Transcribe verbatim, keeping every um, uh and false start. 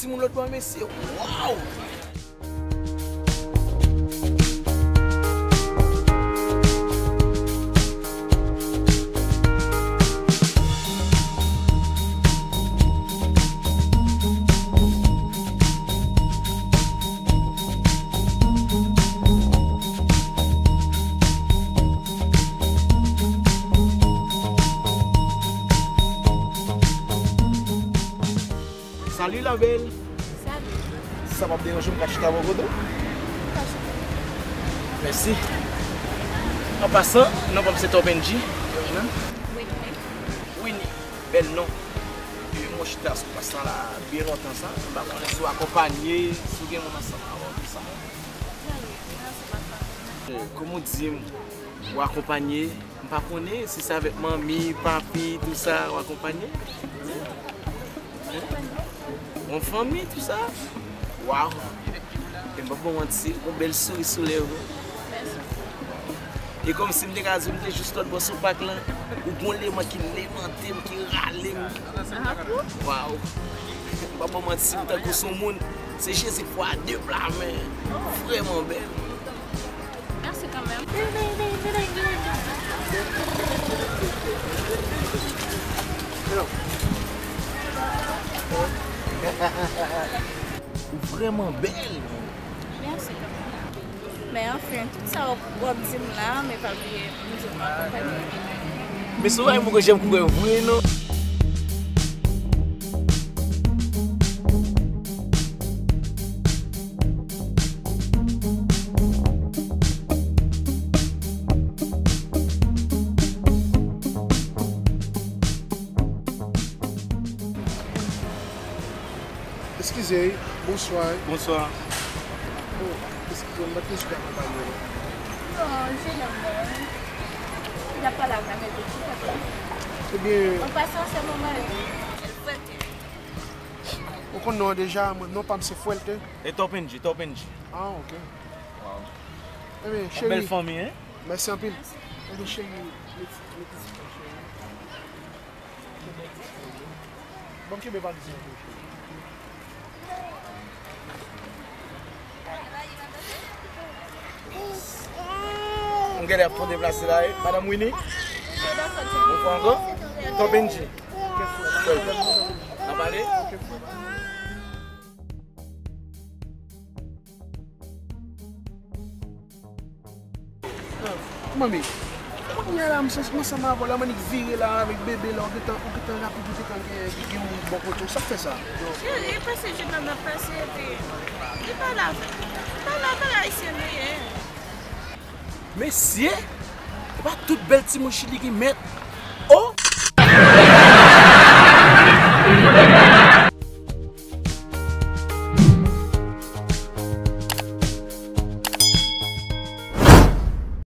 Moun lòt bò, mesye. Waw! Salut la belle. Salut. Sa p ap deranje w, m ka chita bò kote w? Ou ka chita. Mèsi. An pasan, non pa m se Top N G. Winnie. Winnie, bèl non. E mwen chita sou pas lan la byen lontan sa. M pa konnen si w akonpanye, si w gen moun ansanm avè w, tout sa. Non, non, se pa sa. E, kòm ou di m, ou akonpanye, m pa konnen si se avèk manmi, papi, tout sa, ou akonpanye? Hein? Yon fanmi, tout sa? Waw! E m p ap ba w manti, yon bèl souri sou lèv ou. E kòmsi m te ka di w, m te jis lòt bò sou pak lan, ou gon leman ki lemante m, ki rale m. Waw! M p ap ba w manti, m tankou s on moun, se Jezi fwa de pla men, vrèman bèl. Mèsi kanmenm. Ou vrèman bèl. Mèsi kanmenm. Men anfen, tout sa w ap di m la, men pa bliye m di w m akonpanye. Men si w pa gen poko janm kwè vre non. Eskize, bonswa. Bonswa. Oh, eskize, m pa t gen sou ka akonpanye w. Non, se nòmal. L ap pale avè m epi tout sa. Ebyen, an pasan, se manman l. Ou konn non an deja, mwen, non pa m se Fwèlte. E Top N G, Top N G. Ah, ok. Waw. Ebyen, cheri. Bèl fanmi, hein? Mèsi anpil. Ebyen, cheri, mèsi, mèsi, cheri. Bon, kenbe valiz lan, cheri. M genlè ap fon deplase la, wi. Madanm Winnie? Ou fè ankò? Top N G. N ap ale? Manmi, kounye a la, m santi m ansanm avè w la, m annik vire la avèk bebe la, ou gentan, ou gentan rapid, ou gentan gen, gen yon bò kote w, sa k fè sa? Cheri, pase je pa m ap pase, epi li pa la, pa la, pa la, ayisyen nou ye. Mesye, e pa tout bèl timoun Chili ki mèt.